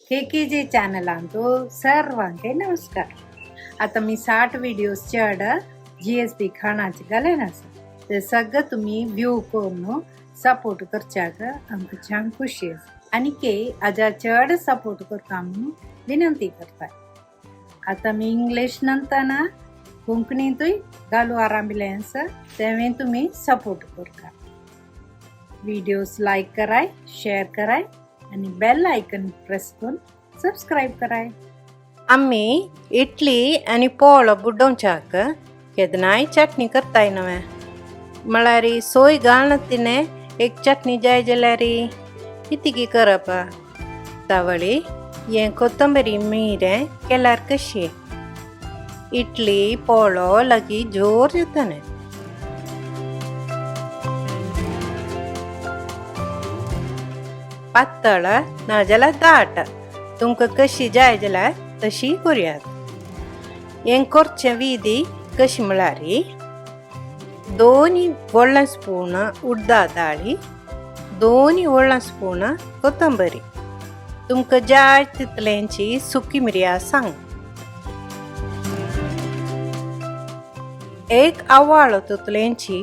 केकेजे चॅनलांतू सर्वांक नमस्कार. आता मी 60 व्हिडिओज चड जीएसबी खाणाचे घालेन आसा, ते सगळं तुम्ही व्यू करून सपोर्ट करच्याक आमकां छान खुशी आसा आनी के आजा चड सपोर्ट करता म्हणून विनंती करता. आता मी इंग्लीश नंतर कोंकणीतूय घालू आरांभिलें आसा, तेवें तुमी सपोर्ट करता. व्हिडिओज लायक कराय, शेअर कराय आनी बेल आयकन प्रेस करून सबस्क्राईब कराय. आमी इडली आनी पोळो बुडोवच्याक केदनाय चटणी करताय नवे, म्हळ्यार सोय घालना तिणें एक चटणी जाय जाल्यार कितें करप. तावळी हें कोथंबरी मिरें केल्यार कशी इडली पोळो लागीं जोर जाताने. पातळ नाजाल्यार दाट तुमकां कशी जाय जाल्यार तशी करयात. हें करचें विधी कशी म्हळ्यार 2 व्हडले स्पून उडदा दाळी, 2 व्हडले स्पून कोथंबरी, तुमकां जाय तितल्यांची सुकी मिरयां सांग, 1 आवाळो तितल्यांची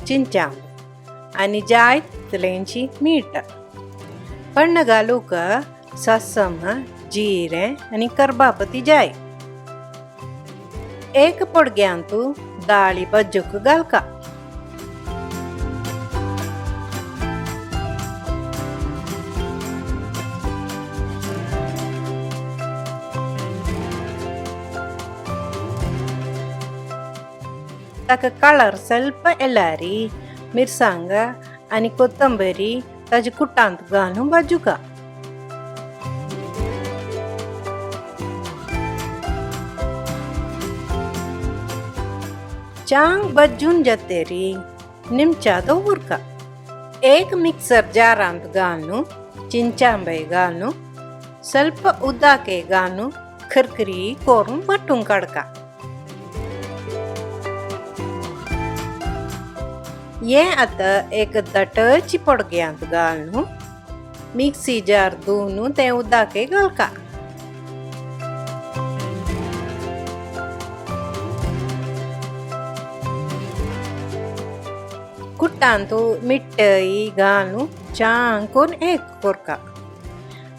चिंचांब आनी जाय तितल्यांची मीठ. पण्ण घालूंक ससम, जिरें आनी करबापती जाय. 1 पडग्यांतू दाळी बज्जूक घालका. ताका कलर ಸ್ವಲ್ಪ ಎಲ್ಲಾರಿ मिरसांग आनी कोथंबरी ताजे कुटांत घालून भाजुका. चांग बज्जून जातेरी निमचा दवरका. 1 मिक्सर जारांत घालून चिंचांबे घालून ಸ್ವಲ್ಪ उदक घालून खरखरी करून वांटून काडका. हें आतां एक दटची पडग्यांत घालून मिक्सी जार धुवन तें उदक घालका. कुटांत मिठ्ठई घालून चांग करून एक करका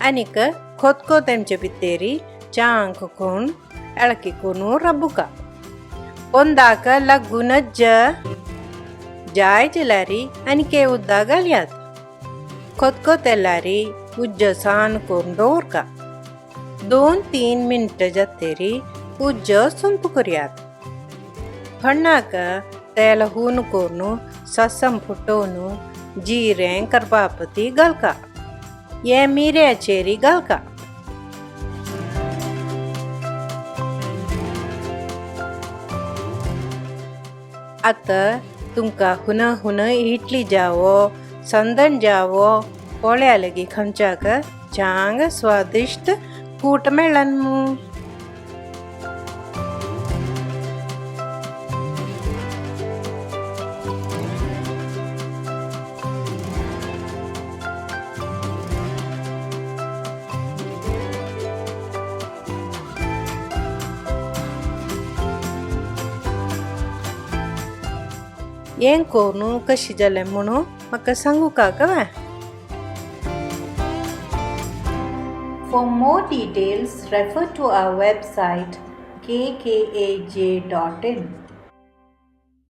आनीक खोतखोतेमचे भितरी चांग करून एळकी करून रबुका. पोंदाक लागूनच जाय जाल्यार आनी उदक घालयात. खोतखोतेल्यार उज्जो सान करून दवरका. 2-3 मिनटां जातरी उज्जो संप करयात. फण्णाक तेल हून करून ससम फुटोवन जिरें करबापती घालका. हें मिऱ्याचेर घालका. आतां तुमकां हुन हुन इडली जावो, संदन जावो, पोळ्या लागीं खावच्याक चांग स्वादिश्ट कूट मेळन मू. हें करून कशें जालें म्हणून म्हाका सांगूका काय. For more details, refer to our website kkaj.in.